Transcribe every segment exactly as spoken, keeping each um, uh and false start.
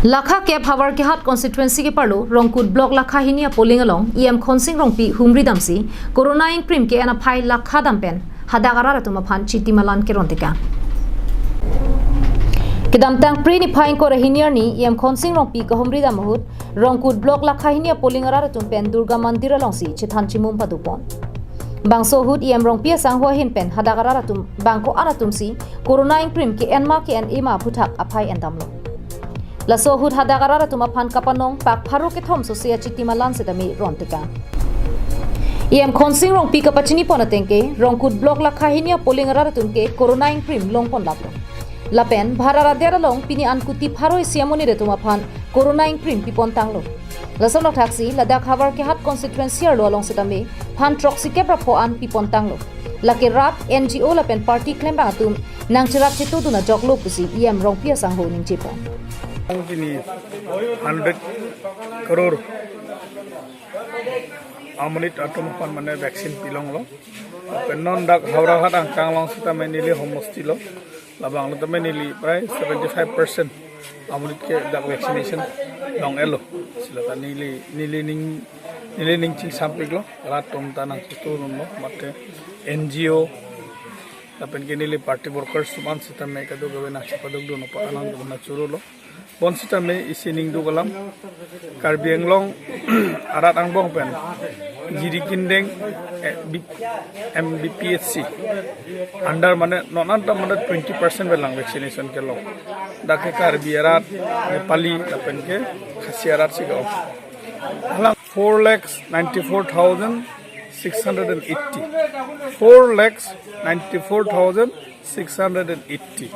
Lakha kep Howraghat constituency keparlo Rongkut block Lakha hini a-polling along E M Khonsing Rongpi humri damsi Corona ingprim ke-en aphai lakha dam pen hadak arat atum aphan chiti malan keron tekang. Kedamtang Phre niphai ingkoi ra hini arni E M Khonsing Rongpi kahumri dam ahut Rongkut block Lakha hini a-polling arat atum pen Durga Mandir alongsi chethan chimum padopon. Bangso ahut E M Rongpi asangho ahin pen hadak arat atum bang ko-an atumsi Corona ingprim ke-en ma ke-en-e ma aphuthak aphai endamlo. Laso ahut hadak arat atum aphan kapanong pak pharo kethom sose achiti malan setame ron tekang. E M Khonsing Rongpi kapachinipon ateng ke Rongkut block Lakha hini a-polling arat atum ke Corona ingprim longpon laplo. Lapen bhara rader along pini an kuti pharo isi amonit atum aphan Corona ingprim pipon tanglo. Lason thaksi ladak Howraghat constituency arlo along setame phan throksi kep ra pho an pipon tanglo. Lake rat, N G O lapen party klembang atum nangcherap chetudun ajoklo pusi E M Rongpi asangho ningjepon. Pini hundred crore amonit atum aphan mane vaccine pilonglo. Pen non dak Howraghat angkang along setame neli homosti lo. Labanglo tame neli prai seventy-five percent amonit ke dak vaccination long-etlo. Sila ta neli, neli ning, neli ning chingsampiklo. Rat atum ta nangchetudunlo. Mate N G O lapen ke neli party workers atum an setame kadokave nangchepadukdun apot alang dun na churulo. Bonsita me isi ningduk alam Karbi Anglong arat angbong pen Jirikindeng, eh, B-, M B P H C under mane non anta mane twenty percent pen lang vaccination kelong. Dak ke Karbi arat, Nepali lapen ke Khasi arat si ka-ong. Alang four lakhs ninety-four thousand six hundred and eighty. Four lakhs ninety-four thousand six hundred and eighty.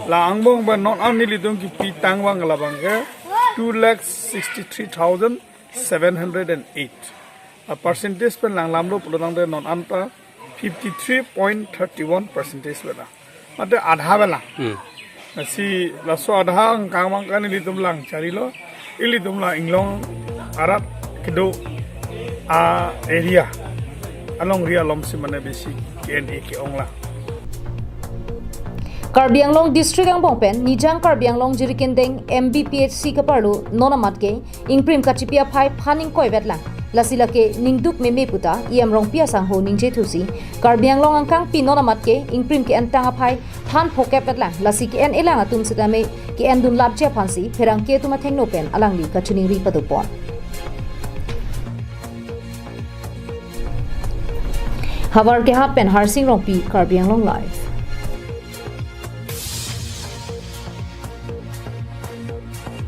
La angbong pen non an nelitum kipi tangvang labang ke two lakhs sixty-three thousand seven hundred and eight. A percentage pen langlamlo pulo tangte non anta fifty-three point thirty-one percentage pen lang. Mate adha pen lang. Hmm. Lasi laso adha angkang angkang nelitum lang charilo. Ilitum la Inglong arat kedo a-area alongri alomsi mane besi ke-en-e ke-ong lang. Karbi Anglong District angbong pen Nijang Karbi Anglong Jirikindeng M B P H C keparlo non amat ke ingprim kachipi aphai phan ingkoi vetlang. Lasi lake ningduk meme puta E M Rongpi asangho ningjethusi Karbi Anglong angkangpi non amat ke ingprim ke-entang aphai phan phokep vetlang. Lasi ke-en-elang atum setame ke-endun lapji aphansi pherangke atum athengno pen alangli kachiningri padopon. Howraghat pen Harsing Rongpi, Karbi Anglong Live.